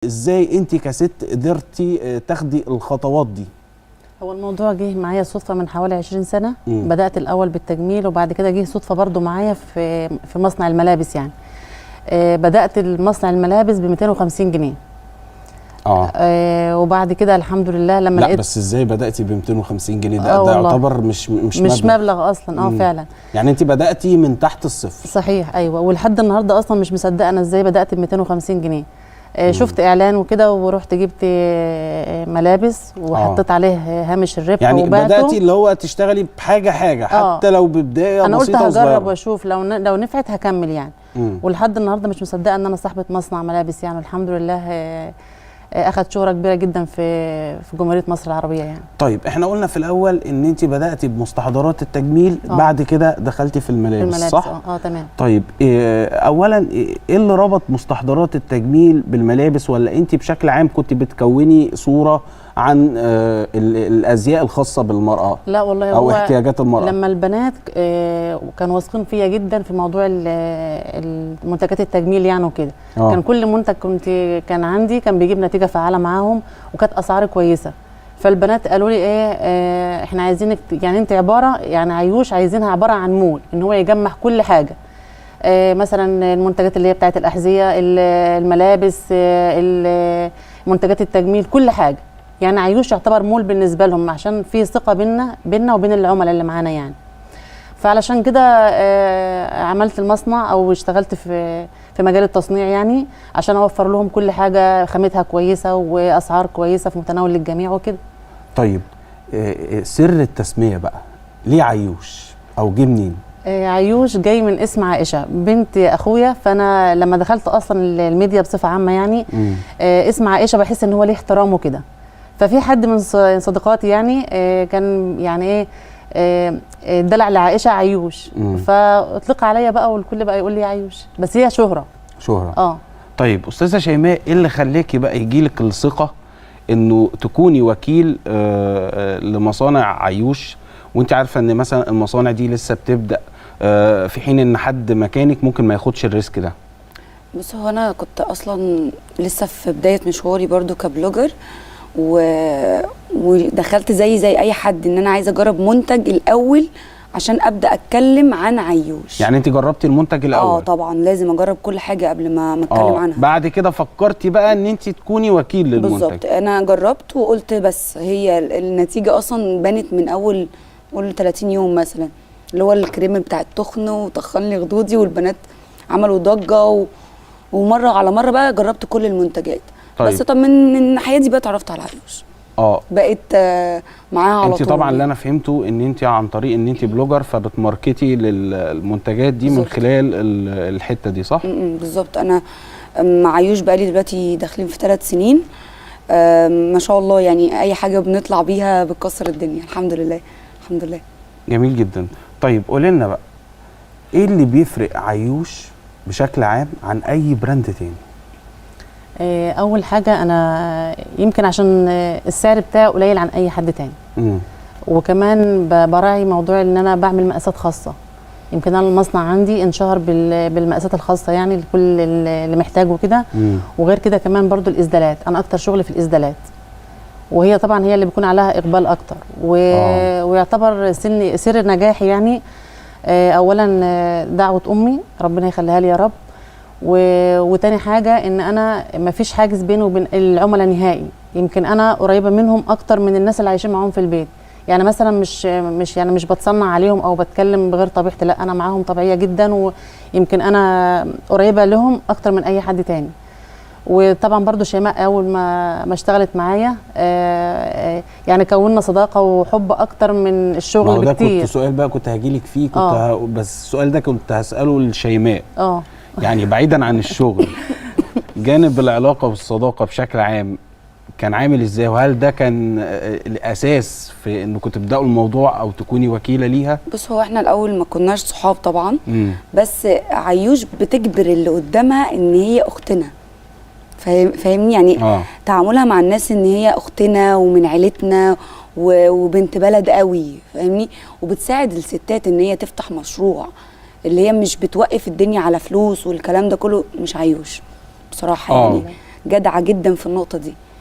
ازاي انت كست قدرتي تاخدي الخطوات دي؟ هو الموضوع جه معايا صدفة من حوالي 20 سنة. مم. بدأت الأول بالتجميل، وبعد كده جه صدفة برضو معايا في مصنع الملابس يعني. بدأت المصنع الملابس ب 250 جنيه. وبعد كده الحمد لله لما لا لقيت. بس ازاي بدأتي ب 250 جنيه؟ ده آه ده والله. يعتبر مش مش مبلغ. مبلغ أصلا. فعلا. يعني انت بدأتي من تحت الصفر. صحيح، أيوة، ولحد النهاردة أصلا مش مصدقة أنا ازاي بدأت ب 250 جنيه. شفت إعلان وكده ورحت جبت ملابس وحطيت عليه هامش الربح يعني وبعته. بدأتي اللي هو تشتغلي بحاجة حاجة حتى لو ببداية انا قلت بسيطة هجرب وصغيرة. واشوف لو نفعت هكمل يعني. ولحد النهارده مش مصدقه ان انا صاحبه مصنع ملابس يعني، والحمد لله اخد شهره كبيرة جدا في جمهورية مصر العربية يعني. طيب احنا قلنا في الاول ان انت بدأتي بمستحضرات التجميل، بعد كده دخلتي في الملابس، في الملابس. صح؟ اه، تمام. طيب إيه اولا، ايه اللي ربط مستحضرات التجميل بالملابس؟ ولا انت بشكل عام كنت بتكوني صورة عن الازياء الخاصة بالمرأة لا والله، او هو احتياجات المرأة؟ لما البنات كانوا واثقين فيا جدا في موضوع منتجات التجميل يعني وكده. كان كل منتج كان عندي كان بيجيب نتيجة فعاله معاهم، وكانت اسعار كويسه. فالبنات قالوا لي ايه، احنا عايزينك يعني انت عبارة يعني عيوش عايزينها عبارة عن مول، ان هو يجمع كل حاجة، مثلا المنتجات اللي هي بتاعت الاحذية، الملابس، منتجات التجميل، كل حاجة. يعني عيوش يعتبر مول بالنسبة لهم، عشان في ثقة بينا وبين العملاء اللي معانا يعني. فعلشان كده عملت المصنع او اشتغلت في مجال التصنيع يعني، عشان اوفر لهم كل حاجة خامتها كويسة واسعار كويسة في متناول للجميع وكده. طيب إيه سر التسمية بقى؟ ليه عيوش او جه منين؟ عيوش جاي من اسم عائشة بنت اخويا. فانا لما دخلت اصلا الميديا بصفة عامة يعني، اسم عائشة بحس ان هو ليه احترامه كده. ففي حد من صديقاتي يعني، كان يعني ايه، دلع لعائشة عيوش. فاطلق عليا بقى، والكل بقى يقول لي عيوش، بس هي شهره. شهرة. اه. طيب استاذه شيماء، ايه اللي خلاكي بقى يجيلك الثقة انه تكوني وكيل لمصانع عيوش، وانت عارفه ان مثلا المصانع دي لسه بتبدا، في حين ان حد مكانك ممكن ما ياخدش ال risk ده؟ بص، هو انا كنت اصلا لسه في بداية مشواري برضو ك blogger، ودخلت زي اي حد ان انا عايزه اجرب منتج الاول عشان ابدا اتكلم عن عيوش. يعني انت جربتي المنتج الاول؟ اه طبعا، لازم اجرب كل حاجة قبل ما اتكلم عنها. بعد كده فكرتي بقى ان انت تكوني وكيل للمنتج. بالظبط، انا جربت وقلت بس هي النتيجة اصلا بانت من اول قول 30 يوم مثلا، اللي هو الكريم بتاع التخن وطخن لي خدودي، والبنات عملوا ضجه ومرة على مرة بقى جربت كل المنتجات. طيب. بس طب من الناحية دي بقى اتعرفت على عيوش، بقيت معاها على انت طول. طبعا اللي انا فهمته ان انت عن طريق ان انت blogger فبتماركتي للمنتجات دي من خلال الحتة دي، صح؟ بالظبط، انا مع عيوش بقالي دلوقتي داخلين في 3 سنين، ما شاء الله، يعني اي حاجة بنطلع بيها بتكسر الدنيا، الحمد لله الحمد لله. جميل جدا. طيب قولي لنا بقى ايه اللي بيفرق عيوش بشكل عام عن اي brand تاني؟ اول حاجة انا يمكن عشان السعر بتاعي قليل عن اي حد تاني. وكمان براعي موضوع ان انا بعمل مقاسات خاصه. يمكن انا المصنع عندي انشهر بالمقاسات الخاصة يعني لكل اللي محتاجه كده. وغير كده كمان برضو الاسدالات، انا اكتر شغل في الاسدالات، وهي طبعا هي اللي بيكون عليها اقبال اكتر. ويعتبر سر نجاحي يعني، اولا دعوه امي، ربنا يخليها لي يا رب، وتاني حاجة ان انا ما فيش حاجز بيني وبين العملاء نهائي. يمكن انا قريبه منهم اكتر من الناس اللي عايشين معاهم في البيت يعني. مثلا مش يعني مش بتصنع عليهم او بتكلم بغير طبيعتي، لا، انا معاهم طبيعية جدا، ويمكن انا قريبه لهم اكتر من اي حد تاني. وطبعا برضو شيماء اول ما اشتغلت معايا، يعني كونا صداقه وحب اكتر من ما الشغل هو ده كنت بكتير. سؤال بقى كنت هجيلك فيه، كنت بس السؤال ده كنت هسأله لشيماء. يعني بعيدا عن الشغل، جانب العلاقة والصداقة بشكل عام كان عامل ازاي؟ وهل ده كان الاساس في انكم تبداوا الموضوع او تكوني وكيلة ليها؟ بص، هو احنا الاول ما كناش صحاب طبعا. بس عيوش بتجبر اللي قدامها ان هي اختنا، فاهمني يعني؟ تعاملها مع الناس ان هي اختنا ومن عيلتنا وبنت بلد قوي، فاهمني؟ وبتساعد الستات ان هي تفتح مشروع، اللي هي مش بتوقف الدنيا على فلوس والكلام ده كله، مش عيوش بصراحة. يعني جدعه جدا في النقطة دي.